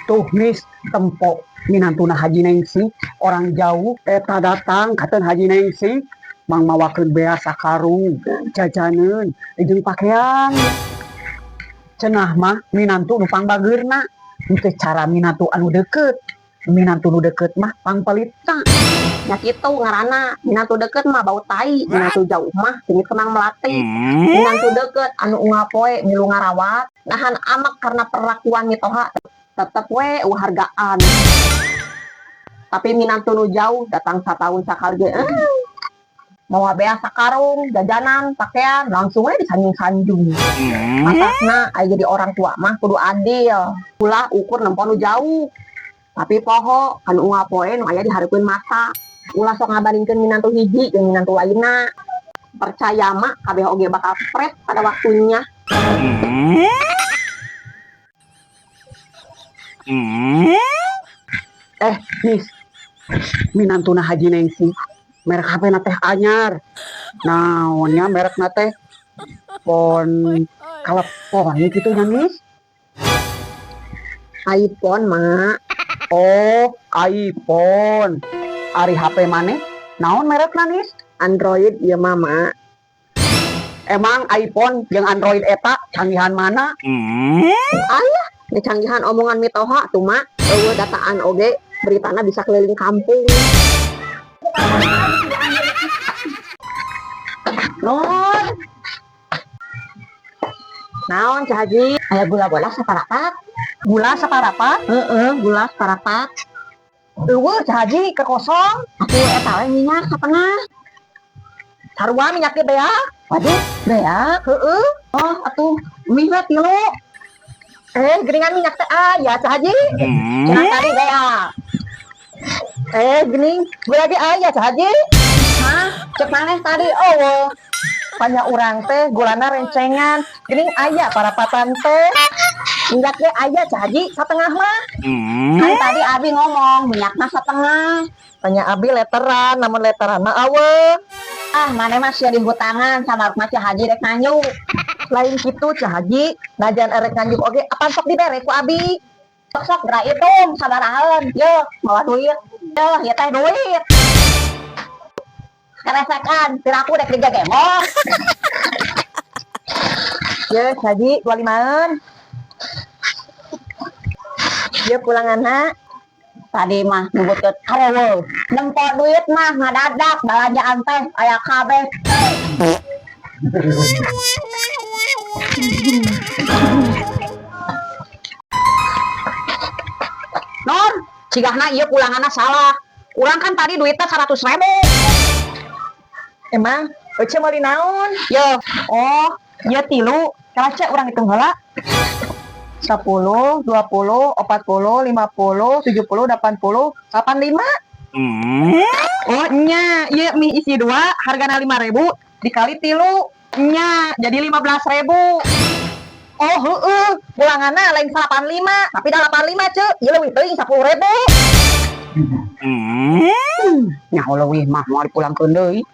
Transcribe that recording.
Tuh, Nis, tempo minantuna Haji Nengsi orang jauh eta datang katen Haji Nengsi mang mawakeun beas sakarung, jajaneun jeung pakaian. Cenah mah minantu nu pangbageurna, henteu cara minantu anu deket. Minantu nu deket mah pangpelitna. Nya kitu ngaranna, minantu deket mah bau tai, minantu jauh mah tinggi kemang melati. Minantu deket anu unggal poe milu ngarawat, nahan amek karena perlakuan mitoha, tetep we hargaan. Tapi minantu nu jauh datang satahun sakali ge, mawa beas sakarung, jajanan, pakaian, langsung we disanjung-sanjung. Matakna aya jadi orang tua mah kudu adil. Ulah ukur nempo nu jauh. Tapi poho kan unggal poe nu aya dihareupeun mata. Ulah sok ngabandingkeun minantu hiji jeung minantu lainna. Percaya mah kabeh oge bakal pret pada waktunya. Eh, Nis, minantuna Haji Nengsi merek HP na teh anyar. Naonnya merek na teh pon kalepon gitu nya, Nis? iPhone, Mak. Oh, iPhone. Ari HP maneh naon merekna, Nis? Android ieu mah, Mak. Emang iPhone jeung Android eta canggihan mana? Ayah, dicanggihan omongan mitoha tuh, Mak. Euweuh dataan oge beritana bisa keliling kampung. Nun. Naon, Ceu Haji? Aya gula bola saparapat. Gula saparapat? Heeh, gula saparapat. Euweuh, Ceu Haji, keur kosong. Atuh eta we minyak satengah. Sarua minyak ge beak. Waduh, beak. Heeh. Oh, atuh mie we tilu. Eh, geuningan minyak teh aya, Ceu Haji. Cenah tadi beak. Eh, geuning gula ge aya, Ceu Haji. Hah? Cek maneh tadi euweuh. Panya urang teh gulana rencengan. Geuning aya parapatan teh. Minyak ge aya, Ceu Haji, satengah mah. Kan tadi abi ngomong minyakna setengah. Tanya abi leteran, namun leteran mah euweuh. Ah, maneh mah sia dihutangan sama mah Ceu Haji rek nganjuk. Lain kitu, Ceu Haji, najan erek nganjuk oge apan sok dibere ku abi. Sok sok geura hitung sabarahaeun. Yeuh, mawa duit. Yeuh, ieu teh duit. Keresekan, piraku rek digegembok. Ye, Ceu Haji, 25-eun. Ye pulanganna. Tadi mah nyebutkeun areuweuh. Nempo duit mah ngadadak balanjaan teh aya kabeh. Nur, cigahna ieu pulanganna salah. Urang kan tadi duitnya 100.000. Emang, Ece meuli naon? Yo, Oh, ieu tilu. Kala cek urang hitung heula. 10, 20, 40, 50, 70, 80, 85. Oh, nya, ieu mie isi 2 hargana 5.000 dikali tilu. Nya, jadi 15.000. Oh, heeh, pulanganna lain 85, tapi dah 85, Ceu. Ieu leuwih teuing 10.000. Nyaho leuwih mah moal dipulangkeun deui.